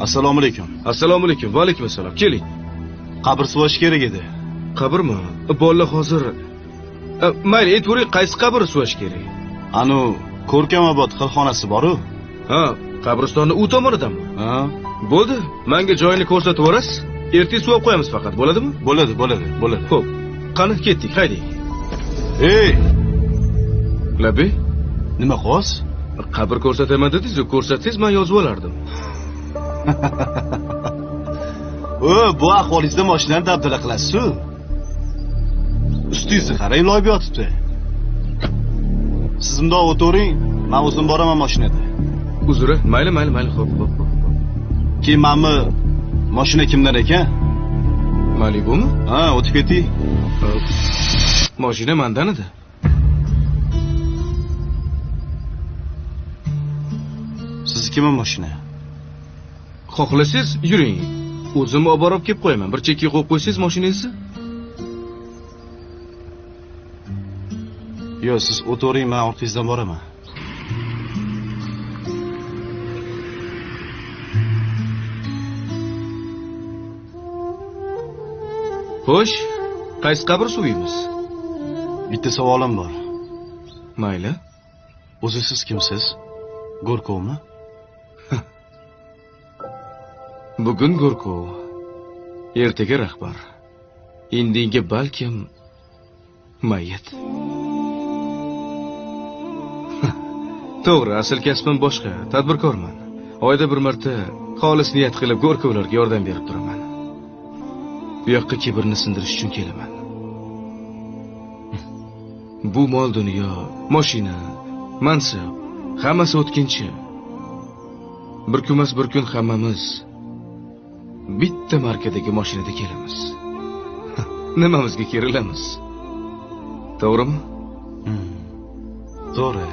Assalomu alaykum. Assalomu alaykum. Va alaykum assalom. Keling. Qabr suvash kerak edi. Qabrmi? Bolalar hozir mayli, aytvoring, qaysi qabr suvash kerak? Anu Ko'rkamobod xilxonasi bor-u. Ha, qabristonni u tomonidami? Ha. Bo'ldi, menga joyini ko'rsatib yuborasiz. Ertaga suvab qo'yamiz faqat, bo'ladimi? Bo'ladi, bo'ladi, bo'ladi. Xo'p, qani ketdik, haydang. Ey! Labi, nima qilyapsiz? Qabr ko'rsataman dedingiz-ku, ko'rsatsangiz men yozib olardim. O, bu ahvolingizda mashinani dabdala qilasiz-ku. Ustingizni qarang, loyib yotibdi. Siz bundoq o'tiring, men o'zim boraman mashinada. Uzr, mayli, mayli, mayli, xo'p, xo'p, xo'p. Keyin manmi mashina kimdan ekan? Malibumi? Ha, o'tib keting. Mashina mandan edi. Siznikimi mashina? Xohlasangiz yuring. O'zim olib borib kelib qo'yaman. Bir chekka qo'yib qo'ysangiz mashinangizni. Yo'q, siz o'tiring, men orqangizdan boraman. Xo'sh, qaysi qabr suviymiz? Bitta savolim bor. Mayli. O'zi siz kimsiz? Go'rkovmi? Bugun Go'rkov, ertaga rahbar. Indinga balkim mayyit. To'g'ri, asl kasbim boshqa, tadbirkorman. Oyda bir marta xolis niyat qilib Go'rkovlarga yordam berib turaman. Bu yoqqa kibrni sindirish uchun kelaman. Bu mol dunyo, mashina, mansab, hammasi o'tkinchi. Bir kunmas bir kun hammamiz bitta markadagi mashinada kelamiz. Nimamizga kerilamiz? To'g'rimi? To'g'ri.